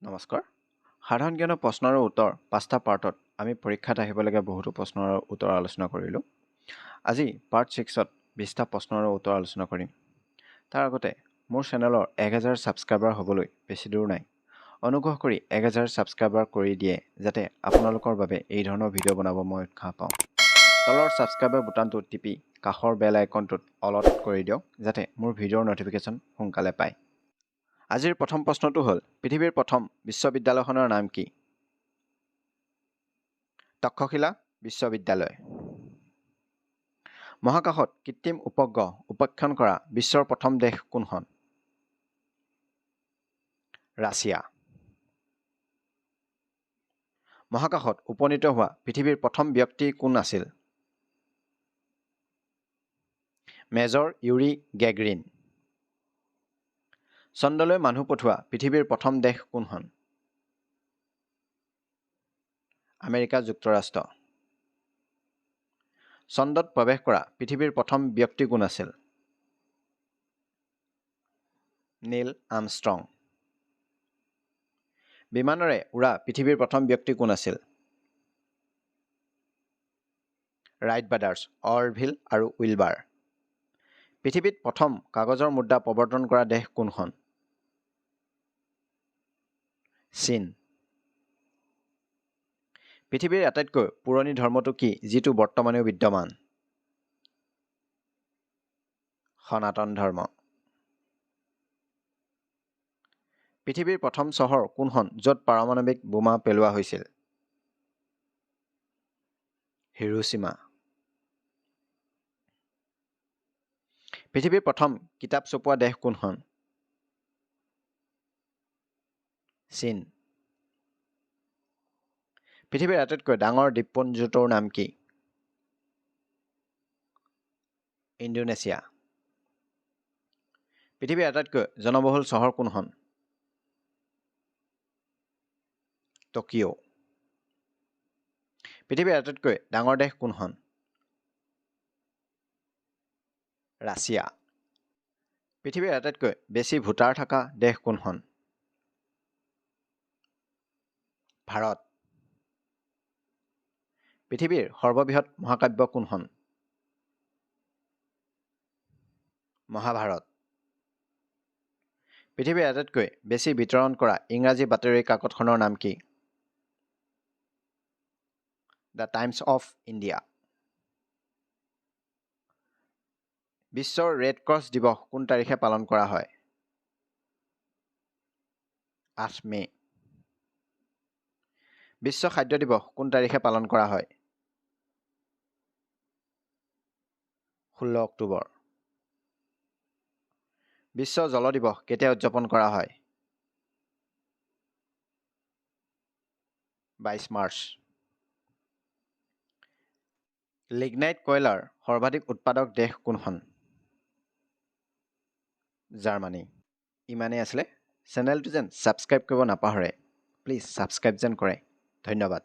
নমস্কাৰ। সাধাৰণ জ্ঞানৰ প্ৰশ্ন আৰু উত্তৰ পাঁচটা পাৰ্টত আমি পৰীক্ষাত আহিবলগীয়া বহুতো প্ৰশ্নৰ উত্তৰ আলোচনা কৰিলোঁ। আজি পাৰ্ট ছিক্সত 20টা প্ৰশ্ন আৰু উত্তৰ আলোচনা কৰিম। তাৰ আগতে মোৰ চেনেলৰ 1000 ছাবস্ক্ৰাইবাৰ হ'বলৈ বেছি দূৰ নাই। অনুগ্ৰহ কৰি 1000 ছাবস্ক্ৰাইবাৰ কৰি দিয়ে যাতে আপোনালোকৰ বাবে এই ধৰণৰ ভিডিঅ' বনাব মই উৎসাহ পাওঁ। তলৰ ছাবস্ক্ৰাইবাৰ বুটামটো টিপি কাষৰ বেল আইকনটোত অলত কৰি দিয়ক যাতে মোৰ ভিডিঅ'ৰ ন'টিফিকেশ্যন সোনকালে পায়। আজিৰ প্ৰথম প্ৰশ্নটো হ'ল, পৃথিৱীৰ প্ৰথম বিশ্ববিদ্যালয়খনৰ নাম কি? তক্ষশিলা বিশ্ববিদ্যালয়। মহাকাশত কৃত্ৰিম উপগ্ৰহ উপেক্ষণ কৰা বিশ্বৰ প্ৰথম দেশ কোনখন? ৰাছিয়া। মহাকাশত উপনীত হোৱা পৃথিৱীৰ প্ৰথম ব্যক্তি কোন আছিল? Major Yuri Gagarin. চন্দ্ৰলৈ মানুহ পঠোৱা পৃথিৱীৰ প্ৰথম দেশ কোনখন? আমেৰিকা যুক্তৰাষ্ট্ৰ। চন্দ্ৰত প্ৰৱেশ কৰা পৃথিৱীৰ প্ৰথম ব্যক্তি কোন আছিল? Neil Armstrong. বিমানেৰে উৰা পৃথিৱীৰ প্ৰথম ব্যক্তি কোন আছিল? ৰাইট ব্ৰাদাৰ্ছ, অৰভিল আৰু উইলবাৰ। পৃথিৱীত প্ৰথম কাগজৰ মুদ্ৰা প্ৰৱৰ্তন কৰা দেশ কোনখন? চীন। পৃথিৱীৰ আটাইতকৈ পুৰণি ধৰ্মটো কি যিটো বৰ্তমানেও বিদ্যমান? সনাতন ধৰ্ম। পৃথিৱীৰ প্ৰথম চহৰ কোনখন য'ত পাৰমাণৱিক বোমা পেলোৱা হৈছিল? হিৰোচিমা। পৃথিৱীৰ প্ৰথম কিতাপ ছপোৱা দেশ কোনখন? চীন। পৃথিৱীৰ আটাইতকৈ ডাঙৰ দ্বীপপুঞ্জটোৰ নাম কি? ইণ্ডোনেছিয়া। পৃথিৱীৰ আটাইতকৈ জনবহুল চহৰ কোনখন? টকিঅ'। পৃথিৱীৰ আটাইতকৈ ডাঙৰ দেশ কোনখন? ৰাছিয়া। পৃথিৱীৰ আটাইতকৈ বেছি ভোটাৰ থকা দেশ কোনখন? ভাৰত। পৃথিৱীৰ সৰ্ববৃহৎ মহাকাব্য কোনখন? মহাভাৰত। পৃথিৱীৰ আটাইতকৈ বেছি বিতৰণ কৰা ইংৰাজী বাতৰি কাকতখনৰ নাম কি? The times of India. বিশ্বৰ ৰেড ক্ৰছ দিৱস কোন তাৰিখে পালন কৰা হয়? 8 মে'। বিশ্ব খাদ্য দিৱস কোন তাৰিখে পালন কৰা হয়? 16 অক্টোবৰ। বিশ্ব জল দিৱস কেতিয়া উদযাপন কৰা হয়? 22 মাৰ্চ। লিগনাইট কয়লাৰ সৰ্বাধিক উৎপাদক দেশ কোনখন? জাৰ্মানী। ইমানেই আছিলে। চেনেলটো যেন ছাবস্ক্ৰাইব কৰিব নাপাহৰে, প্লিজ ছাবস্ক্ৰাইব যেন কৰে। ধন্যবাদ।